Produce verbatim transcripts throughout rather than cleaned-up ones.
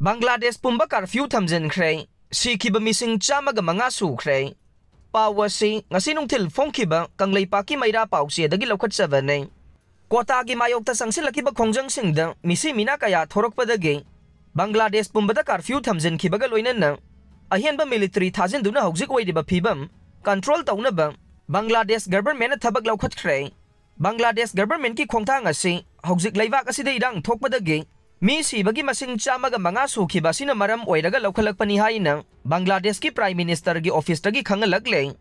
ꯕꯪꯒ꯭ꯂꯥꯗꯦꯁ ꯄꯨꯝꯕ ꯀꯥꯔꯐ꯭ꯌꯨ ꯊꯝꯖꯤꯟꯈ꯭ꯔꯦ꯫ ꯁꯤꯈꯤꯕ ꯃꯤꯁꯤꯡ ꯆꯥꯝꯃꯒ ꯃꯉꯥ ꯁꯨꯈ꯭ꯔꯦ꯫ ꯄꯥꯎ ꯑꯁꯤ ꯉꯁꯤ ꯅꯨꯡꯊꯤꯜ ꯐꯣꯡꯈꯤꯕ ꯀꯪꯂꯩꯄꯥꯛꯀꯤ ꯃꯩꯔꯥ ꯄꯥꯎꯆꯦꯗꯒꯤ ꯂꯧꯈꯠꯆꯕꯅꯤ꯫ ꯀꯣꯇꯥꯒꯤ ꯃꯥꯌꯣꯛꯇ ꯆꯪꯁꯤꯜꯂꯛꯈꯤꯕ ꯈꯣꯡꯖꯪꯁꯤꯡꯗ ꯃꯤꯁꯤ ꯃꯤꯅꯥ ꯀꯌꯥ ꯊꯣꯔꯛꯄꯗꯒꯤ ꯕꯪꯒ꯭ꯂꯥꯗꯦꯁ ꯄꯨꯝꯕꯗ ꯀꯥꯔꯐ꯭ꯌꯨ ꯊꯝꯖꯤꯟꯈꯤꯕꯒ ꯂꯣꯏꯅꯅ ꯑꯍꯦꯟꯕ ꯃꯤꯂꯤꯇꯔꯤ ꯊꯥꯖꯤꯟꯗꯨꯅ ꯍꯧꯖꯤꯛ ꯑꯣꯏꯔꯤꯕ ꯐꯤꯕꯝ ꯀꯟꯇ꯭ꯔꯣꯜ ꯇꯧꯅꯕ ꯕꯪꯒ꯭ꯂꯥꯗꯦꯁ ꯒꯚꯔꯟꯃꯦꯟꯠꯅ ꯊꯕꯛ ꯂꯧꯈꯠꯈ꯭ꯔꯦ꯫ ꯕꯪꯒ꯭ꯂꯥꯗꯦꯁ ꯒꯚꯔꯟꯃꯦꯟꯠꯀꯤ ꯈꯣꯡꯊꯥꯡ ꯑꯁꯤ ꯍꯧꯖꯤꯛ ꯂꯩꯕꯥꯛ ꯑꯁꯤꯗ ꯏꯔꯥꯡ ꯊꯣꯛꯄꯗꯒꯤ ꯃꯤ ꯁꯤꯕꯒꯤ ꯃꯁꯤꯡ ꯆꯥꯝꯃꯒ ꯃꯉꯥ ꯁꯨꯈꯤꯕ ꯑꯁꯤꯅ ꯃꯔꯝ ꯑꯣꯏꯔꯒ ꯂꯧꯈꯠꯂꯛꯄꯅꯤ ꯍꯥꯏꯅ ꯕꯪꯒ꯭ꯂꯥꯗꯦꯁꯀꯤ ꯄ꯭ꯔꯥꯏꯝ ꯃꯤꯅꯤꯁꯇꯔꯒꯤ ꯑꯣꯐꯤꯁꯇꯒꯤ ꯈꯪꯍꯜꯂꯛꯂꯦ꯫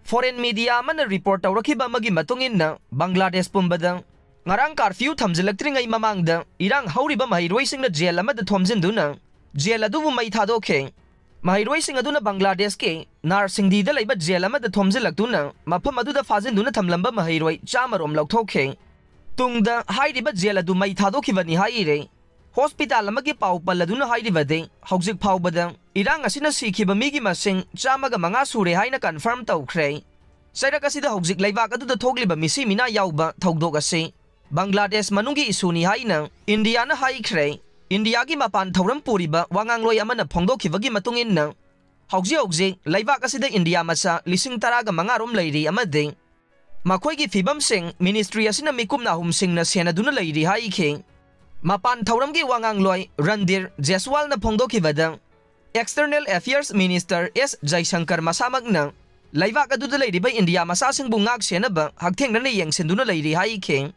ꯐꯣꯔꯦꯟ ꯃꯤꯗꯤꯌꯥ ꯑꯃꯅ ꯔꯤꯄꯣꯔꯠ ꯇꯧꯔꯛꯈꯤꯕ ꯑꯃꯒꯤ ꯃꯇꯨꯡ ꯏꯟꯅ, ꯕꯪꯒ꯭ꯂꯥꯗꯦꯁ ꯄꯨꯝꯕꯗ ꯉꯔꯥꯡ ꯀꯥꯔꯐ꯭ꯌꯨ ꯊꯝꯖꯤꯜꯂꯛꯇ꯭ꯔꯤꯉꯩ ꯃꯃꯥꯡꯗ ꯏꯔꯥꯡ ꯍꯧꯔꯤꯕ ꯃꯍꯩꯔꯣꯏꯁꯤꯡꯅ ꯖꯦꯜ ꯑꯃꯗ ꯊꯣꯝꯖꯤꯟꯗꯨꯅ ꯖꯦꯜ ꯑꯗꯨꯕꯨ ꯃꯩ ꯊꯥꯗꯣꯛꯈꯤ꯫ ꯃꯍꯩꯔꯣꯏꯁꯤꯡ ꯑꯗꯨꯅ ꯕꯪꯒ꯭ꯂꯥꯗꯦꯁꯀꯤ ꯅꯥꯔꯁꯤꯡꯗꯤꯗ ꯂꯩꯕ ꯖꯦꯜ ꯑꯃꯗ ꯊꯣꯝꯖꯤꯜꯂꯛꯇꯨꯅ ꯃꯐꯝ ꯑꯗꯨꯗ ꯐꯥꯖꯤꯟꯗꯨꯅ ꯊꯝꯂꯝꯕ ꯃꯍꯩꯔꯣꯏ ꯆꯥꯝꯃ ꯔꯣꯝ ꯂꯧꯊꯣꯛꯈꯤ꯫ ꯇꯨꯡꯗ ꯍꯥꯏꯔꯤꯕ ꯖꯦꯜ ꯑꯗꯨ ꯃꯩ ꯊꯥꯗꯣꯛꯈꯤꯕꯅꯤ ꯍꯥꯏꯔꯦ꯫ ꯍꯣꯁꯄꯤꯇꯥꯜ ꯑꯃꯒꯤ ꯄꯥꯎ ꯄꯜꯂꯗꯨꯅ ꯍꯥꯏꯔꯤꯕꯗꯤ, ꯍꯧꯖꯤꯛ ꯐꯥꯎꯕꯗ ꯏꯔꯥꯡ ꯑꯁꯤꯅ ꯁꯤꯈꯤꯕ ꯃꯤꯒꯤ ꯃꯁꯤꯡ ꯆꯥꯝꯃꯒ ꯃꯉꯥ ꯁꯨꯔꯦ ꯍꯥꯏꯅ ꯀꯟꯐꯥꯔꯝ ꯇꯧꯈ꯭ꯔꯦ꯫ ꯆꯩꯔꯛ ꯑꯁꯤꯗ ꯍꯧꯖꯤꯛ ꯂꯩꯕꯥꯛ ꯑꯗꯨꯗ ꯊꯣꯛꯂꯤꯕ ꯃꯤꯁꯤ ꯃꯤꯅꯥ ꯌꯥꯎꯕ ꯊꯧꯗꯣꯛ ꯑꯁꯤ ꯕꯪꯒ꯭ꯂꯥꯗꯦꯁ ꯃꯅꯨꯡꯒꯤ ꯏꯁꯨꯅꯤ ꯍꯥꯏꯅ ꯏꯟꯗꯤꯌꯥꯅ ꯍꯥꯏꯈ꯭ꯔꯦ꯫ ꯏꯟꯗꯤꯌꯥꯒꯤ ꯃꯄꯥꯟ ꯊꯧꯔꯝ ꯄꯨꯔꯤꯕ ꯋꯥꯉꯥꯡꯂꯣꯏ ꯑꯃꯅ ꯐꯣꯡꯗꯣꯛꯈꯤꯕꯒꯤ ꯃꯇꯨꯡ ꯏꯟꯅ, ꯍꯧꯖꯤꯛ ꯍꯧꯖꯤꯛ ꯂꯩꯕꯥꯛ ꯑꯁꯤꯗ ꯏꯟꯗꯤꯌꯥ ꯃꯆꯥ ꯂꯤꯁꯤꯡ ꯇꯔꯥꯒ ꯃꯉꯥ ꯔꯣꯝ ꯂꯩꯔꯤ ꯑꯃꯗꯤ ꯃꯈꯣꯏꯒꯤ ꯐꯤꯕꯝꯁꯤꯡ ꯃꯤꯅꯤꯁꯇ꯭ꯔꯤ ꯑꯁꯤꯅ ꯃꯤꯀꯨꯞ ꯅꯥꯍꯨꯝꯁꯤꯡꯅ ꯁꯦꯟꯅꯗꯨꯅ ꯂꯩꯔꯤ ꯍꯥꯏꯈꯤ꯫ ꯃꯄꯥꯟ ꯊꯧꯔꯝꯒꯤ ꯋꯥꯉꯥꯡꯂꯣꯏ ꯔꯟꯗꯤꯔ ꯖꯦꯁꯋꯥꯜꯅ ꯐꯣꯡꯗꯣꯛꯈꯤꯕꯗ, ꯑꯦꯛꯁꯇꯔꯅꯦꯜ ꯑꯦꯐꯤꯌꯔꯁ ꯃꯤꯅꯤꯁꯇꯔ ꯑꯦꯁ ꯖꯩꯁꯪꯀꯔ ꯃꯁꯥꯃꯛꯅ ꯂꯩꯕꯥꯛ ꯑꯗꯨꯗ ꯂꯩꯔꯤꯕ ꯏꯟꯗꯤꯌꯥ ꯃꯆꯥꯁꯤꯡꯕꯨ ꯉꯥꯛ ꯁꯦꯟꯅꯕ ꯍꯛꯊꯦꯡꯅꯅ ꯌꯦꯡꯁꯤꯟꯗꯨꯅ ꯂꯩꯔꯤ ꯍꯥꯏꯈꯤ꯫